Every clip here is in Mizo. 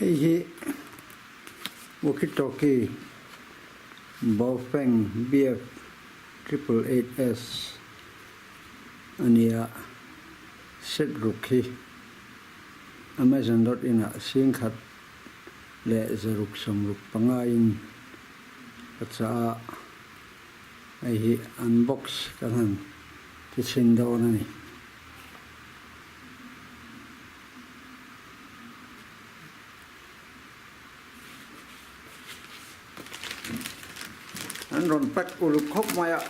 Hei hi walkie talkie Baofeng BF triple eight S a nia, set ruk hi Amazon dot in ah singkhat leh zaruk sawmruk panga in ka chah a, hei hi unbox kan han ti chhin dawn a ni. An rawn pack uluk khawp mai a,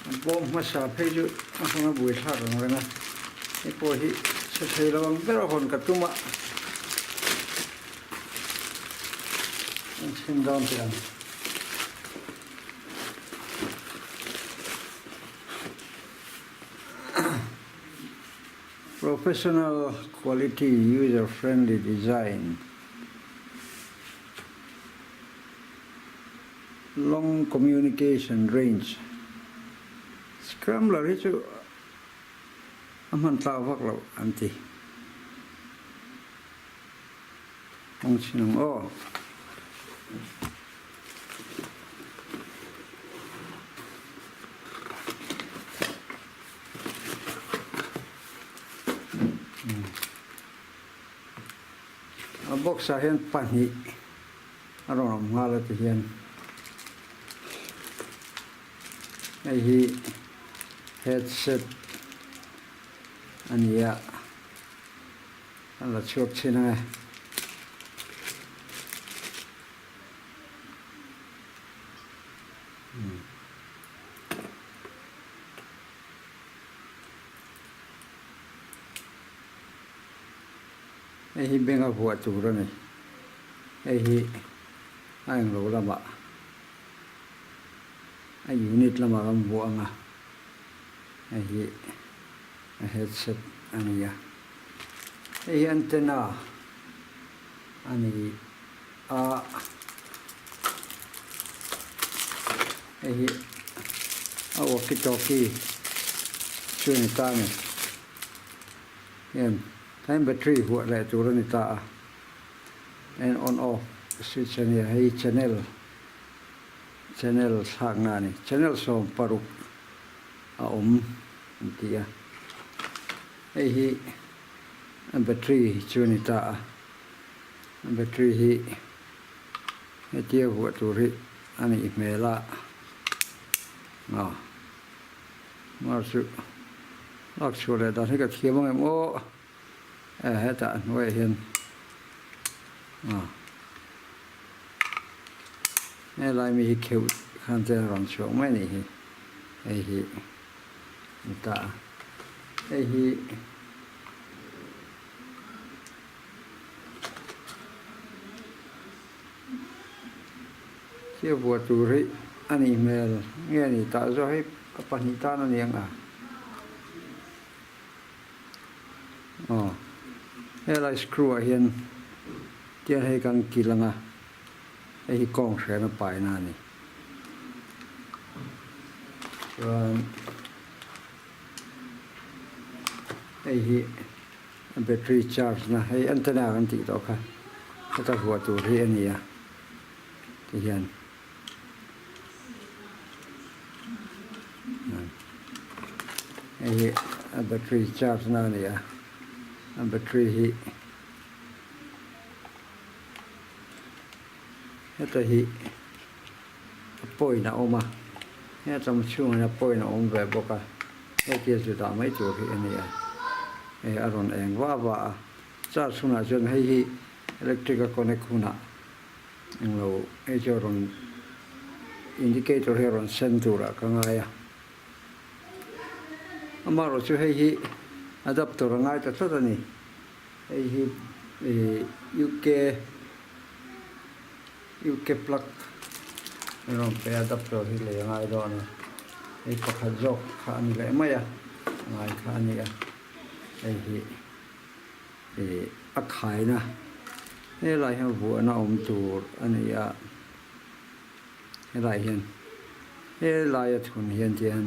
an pawm hmasa phei chu a hawn a buai thlak ang reng a, hei pawh hi chhe thei lo ang ber a hawn ka tum a, an chhin dawn teh ang. Professional quality user friendly design Long communication range Scrambler hi chu a hman tlak vak loh an ti. Hawng chhin ang aw. A box ah hian pahnih a rawn awm nghal a ti hian hei hi headset a ni a a la chhuak chhin ang e. Hei hi bank a vuah tur a ni. Hei hi a englo lamah a unit lamah kan vuah ang a, hei hi a headset a ni a. Hei hi antenna a ni a, hei hi a walkie talkie chu a ni ta a ni. Hian tlem battery huah leh tur a ni ta a, en on off switch a nia, hei channel channel thlakna a ni, channel 16 a awm an ti a, hei hi a battery chu a ni ta a, a battery hi hetia vuah tur hi a nih hmel a, aw mar chu lak chhuah leh dan hi ka thiam ang em aw e hetah a hnuaiah hian aw helai mi hi kheuh khan te a rawn chhuak mai a nih hi hei hi a ni ta a hei hi. Thil vuah tur hi a nih hmel nge a nih tah zawh hi a pahnih tan a ni ang a. Aw helai screw ah hian tiang hei kan kil ang a hei hi kawng hren a paina a ni. Chuan hei hi a battery charge na hei antenna kan tih tawh kha heta vuah tur hi a ni a ti hian hei hi a battery charge na a ni a a battery hi heta hi a point a awm a heta chhungah hian a point a awm ve bawk a hetia chu dah mai tur hi a ni a hei a rawn eng vah vah a charge hunah chuan hei hi electric a connect hunah englo hei chu a rawn indicator hi a rawn sen turah ka ngai a amaherawh chu hei hi adapter a ngai ta tlat a ni hei hi ih U_K. UK plug a rawn pe a adapter hi lei a ngai dawn a hei pakhat zawk kha a ni leh mai a ngai kha a ni a hei hi ih a khaina helai hian vuahna awm tur a ni a helai hian helai a thun hian tian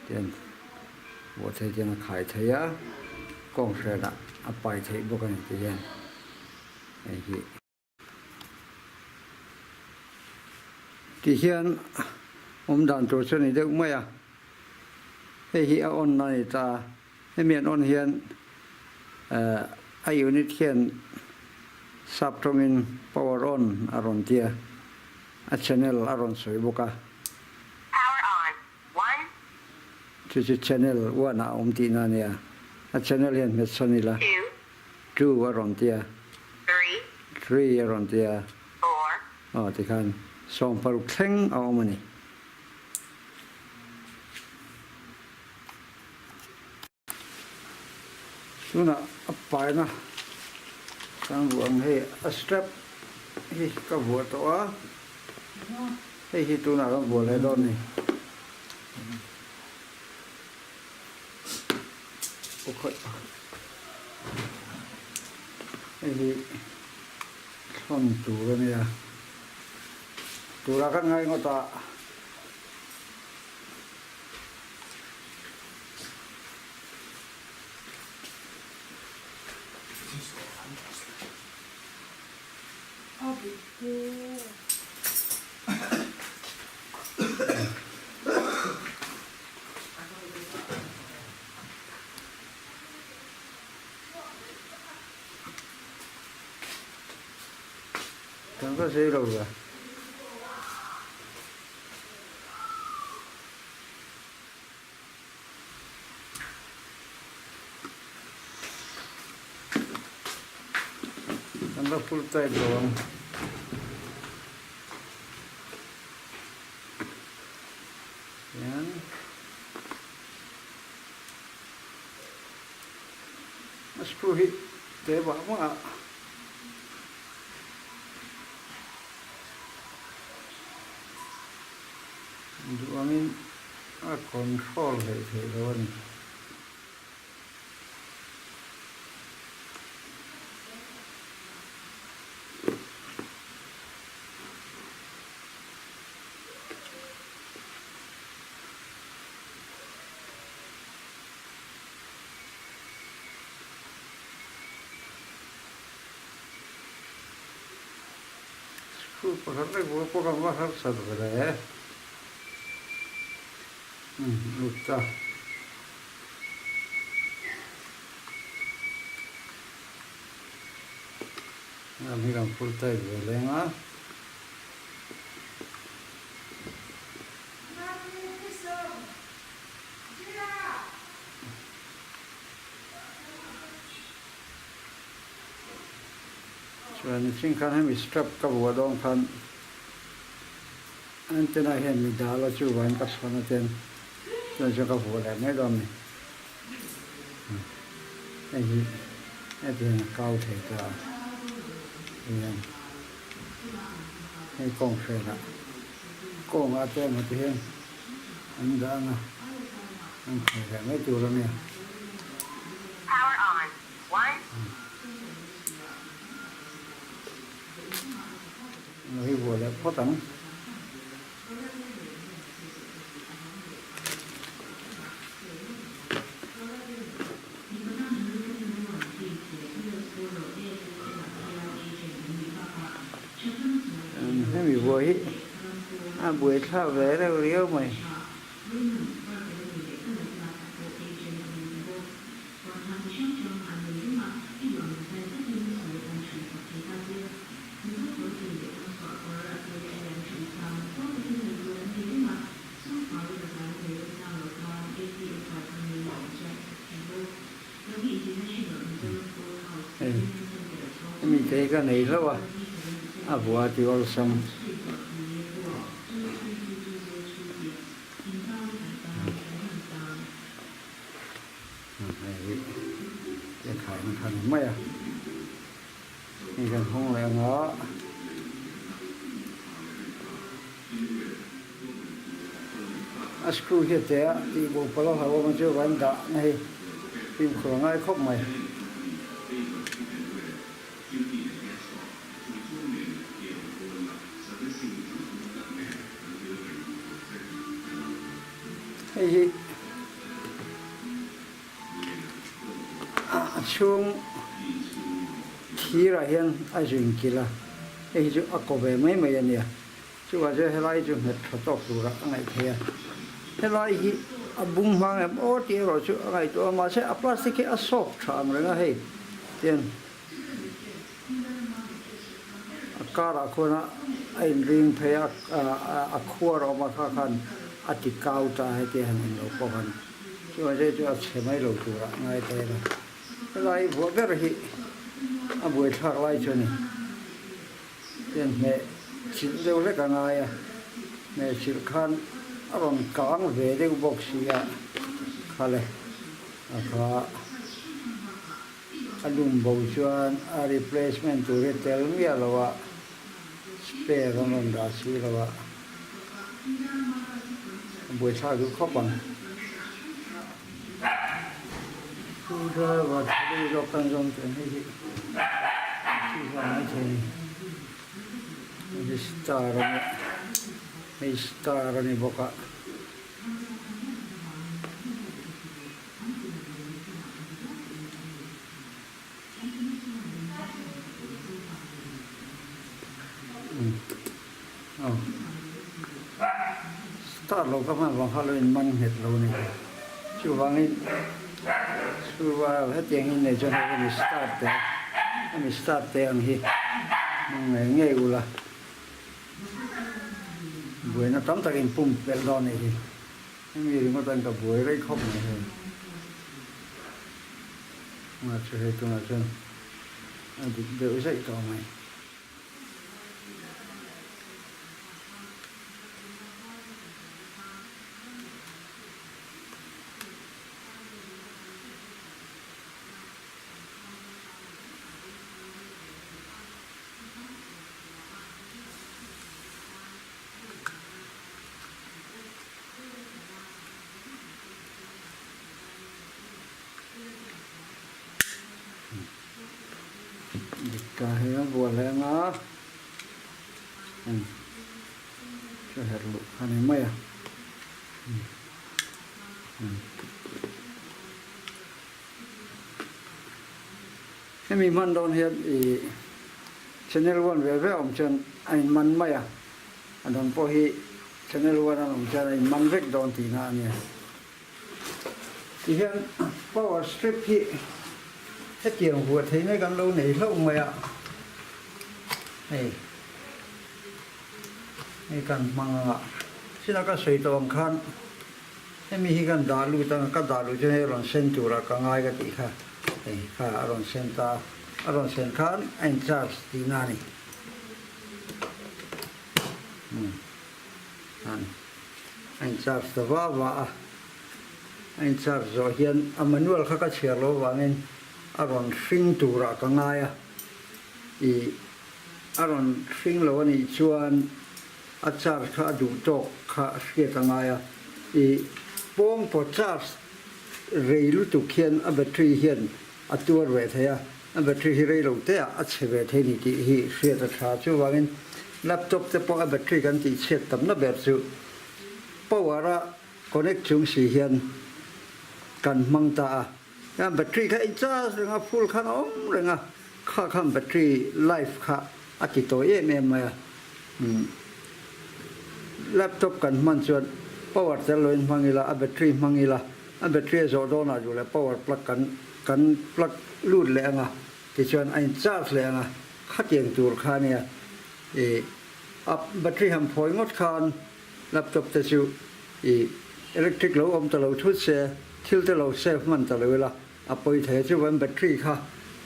tian vuah thei tian a khai thei a kawng hrenah a pai theih bawk a ni ti hian. Hei hi. Ti hian awm dan tur chu a ni deuh mai a, hei hi a on a ni ta a, hemi an on hian a unit hian sap tawngin power on a rawn ti a, a channel a rawn sawi bawk a. Power on, one. Chu chu channel one ah a awm tihna a nia, a channel hian hmet sawn ila. Two. 2 a rawn ti a. 3. 3 a rawn ti a. 4. Aw tikhan 16 thleng a awm a ni. Tunah a paina kan vuah ang hei a strap hi ka vuah tawh a, hei hi tunah kan vuah leh dawn a ni. Hei hi thlawn tur a nia, tura kan ngai ngawt a. Kan va sei lo ve. Kan va full tight lo ang. Hian a screw hi te vah vah a duh angin a control hleih theih lo a ni. Screw pakhat lek vuah pawh kan va harsat ve le. Umm lut ta. Lam hi kan full tight ve leng a. Chuan nichin khan hemi strap ka vuah dawn khan antenna hian mi dal a chuvangin ka chhawn a ten chuan chuan ka vuah leh mai dawn a ni. Hei hi heti hian a kau thei ta a hian hei kawng hrelah kawngah te emaw ti hian an dah ang a an khawi leh mai tur a nia. Power on, one. Lo hi vuah leh phawt ang. Hemi buai hi a buai thlak ve reuh riau mai. Hei hemi te hi ka nei hlauh a, a vua ti awlsam. Hei hi te khaina kha ni mai a. Hei kan hawng leh ang a. A screw hi a che a, tih bo palh a hlauhawm a chu vain dah na hi fimkhur a ngai khawp mai. Hei hi a chhung. Thirah hian a zin kilh a, hei hi chu a kaw ve mai mai a nia. Chuvah chuan helai chu nghet tha tawk turah a ngaih theih a. Helai hi a bung hmang em aw tih erawh chu a ngaihtuah a, mahse a plastic hi a soft tha ang reng a hei tian a karah khuan a inring phei a, a khuar a awm a kha khan a ti kau ta a hetia han englo pawh khan chuvah chuan hei chu a chhe mai lo turah ngai ta ila. Helai vuah ber hi a buaithlak lai chu a ni. Tiang hmeh chilh deuh hlek a ngai a, hmeh chilh khan a rawn kang ve deuh bawk si a, kha le a kha a lum bo chuan a replacement tur hi tel miah lo a, spare an rawn dah si lo a, a buaithlak duh khawp ang. School driver tha deuh zawk kan zawm chuan hei hi thil vang mai thei a ni. Hei hi star a nia, hei star a ni bawk a. Star lo ka hman vang kha lo in man nghet lo a ni. Chuvangin chuvang hetiang hi nei chuan hei hemi star te hemi star te ang hi hmang ngei ngei ula buaina tam takin pumpelh dawn a nih hi. Hemi ringawt an ka buai rei khawp mai hei. Tunah chu hei tunah chuan a dik deuh zaih tawh mai. Dikka hi a bual leh ang a, heng chu herh luh kha a ni mai a. Hemi hman dawn hian ih channel one ve ve a awm chuan a inman mai a, a dang pawh hi channel one an awm chuan a inman vek dawn tihna a nia. Tihian power strip hi hetiang vuah theihna kan lo nei hlauh mai a, hei hei kan hmang ang a, china ka sawi tawh ang khan hemi hi kan dah lut ang a, ka dah luh chuan hei rawn sen turah ka ngai ka tih kha, hei kha a rawn sen ta a, a rawn sen khan a in charge tihna a ni. A in charge ta va va a, a in charge zawh hian a manual kha ka chhiar loh avangin a rawn hring turah ka ngai a, ih a rawn hring lo a nih chuan a charge kha a duh tawk kha a hriat a ngai a, ih pawngpaw charge rei lutuk hian a battery hian a tuar ve thei a, a battery hi rei lo te ah a chhe ve thei ni tih hi hriat a tha. Chuvangin laptop te pawh a battery kan tih chhiat tamna ber chu power a connect chung si hian kan hmang ta a, a battery kha in charge reng a, full khan a awm reng a, kha khan battery life kha a ti tawi em em mai a. Laptop kan hman chuan power tel loin hmang ila, a battery hmang ila, a battery a zawh dawnah duh leh power plug kan kan plug lut leh ang a, tichuan a in charge leh ang a, khatiang tur kha ania i a battery han phawi ngawt khan laptop te chu i electric lo awm ta lo thut se, thil te lo save hman ta lo ila a pawi thei a, chuvan battery kha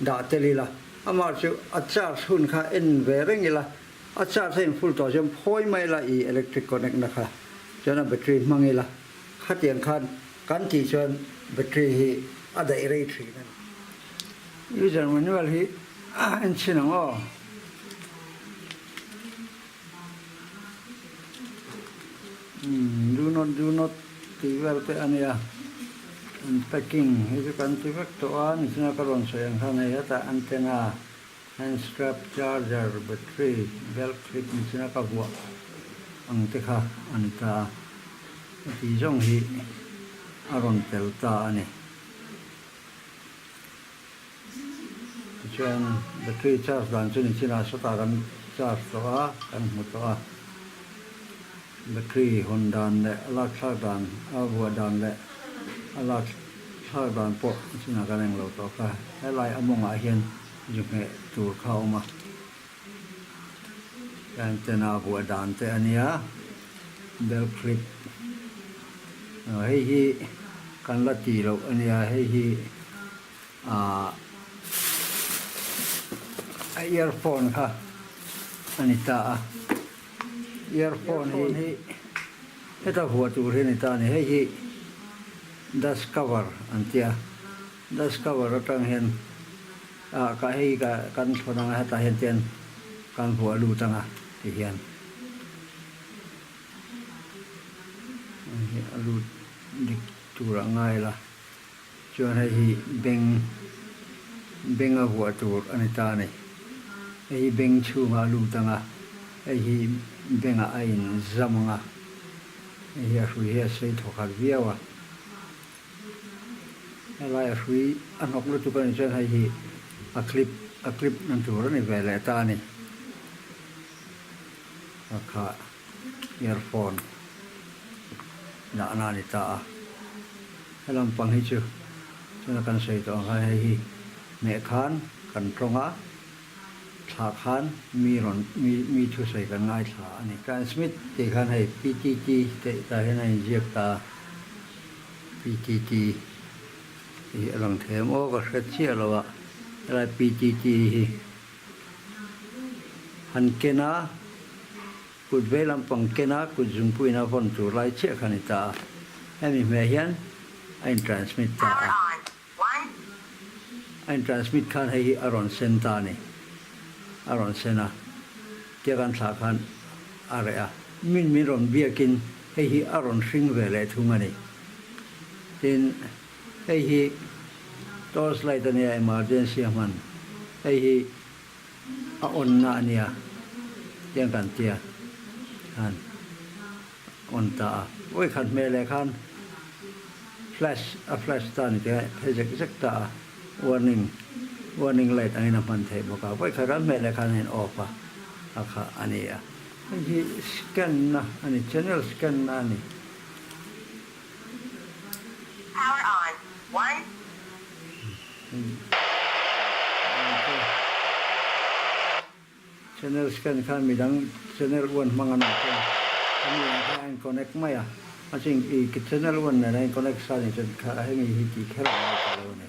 dah tel ila, amah chu a charge hun kha en ve reng ila. A charge a in full tawh chuan phawi mai la i electric connect na kha chuan a battery hmang ila khatiang khan kan tih chuan battery hi a daih rei thin a ni. User manual hi a en chhin ang aw. Umm do not do not tih vel te a nia unpacking hi chu kan ti vek tawh a nichina ka rawn sawi ang khan hei hetah antenna Hand strap, charger, battery, belt clip ni china ka vuah ang te kha a ni ta a, heti zawng hi a rawn tel ta a ni. Tichuan battery charge dan chu nichinah sawtah kan charge tawh a, kan hmu tawh a. Battery hawn dan leh a lak thlak dan, a vuah dan leh a lak thlak dan pawh nichinah kan englo tawh kha. Helai a mawngah hian zu ngheh tur kha a awm a. Antenna vuah dan te a nia, bell clip hei hi kan la tih loh a nia, hei hi ahh a earphone kha a ni ta a, earphone hi heta vuah tur hi a ni ta a ni, hei hi dust cover an tia, dust cover atang hian. Ah ka hei ka kan thlawn anga hetah hian chuan kan vuah lut anga ti hian hei hi a lut dik tur a ngai la chuan hei hi beng beng a vuah tur a ni ta a ni hei hi beng chhungah a lut anga hei hi bengah a in zam anga hei hi a hrui hi a sei thawkhat viau a. Helai a hrui a hnawk lutuk a nih chuan hei hi a clip a clip na tur a ni ve leh ta a ni. A kha earphone dahna a ni ta a. He lampang hi chu tuna kan sawi tawh ang khan hei hi hmeh khan kan tawng a, thlah khan mi rawn mi mi thusawi kan ngaithla a ni. Transmit tih khan hei PTT teh tah hian a inziak ta a. PTT hi a lang thei em aw ka hre chiah lo a helai PTT hi han ken a kut vei lampang ken a kut zungpuiin a vawn tur lai chiah kha a ni ta a hemi hmeh hian a in transmit ta a a in transmit khan hei hi a rawn sen ta a ni a rawn sen a tia kan thlah khan a reh a min min rawn biakin Hei hi a rawn hring ve leh thung a ni. Tin, hei hi torch light a nia, emergency a hman. Hei hi a on na a nia, tiang kan tia khan on ta a. Vawikhat hmel leh khan flash a flash ta a ni tia, hei zek zek ta a, warning warning light angin a hman theih bawk a. Vawikhat kan hmel leh khan a in off a, a kha a ni a. Hei hi scan na a ni, channel scan na a ni. Power on, one. Channel scan khan midang channel one hmang an awm chuan hemi ang khan a in connect mai a, a ching i channel one nen a in connect sa ni chuan kha hemi hi tih kher a ngai ta lo a ni.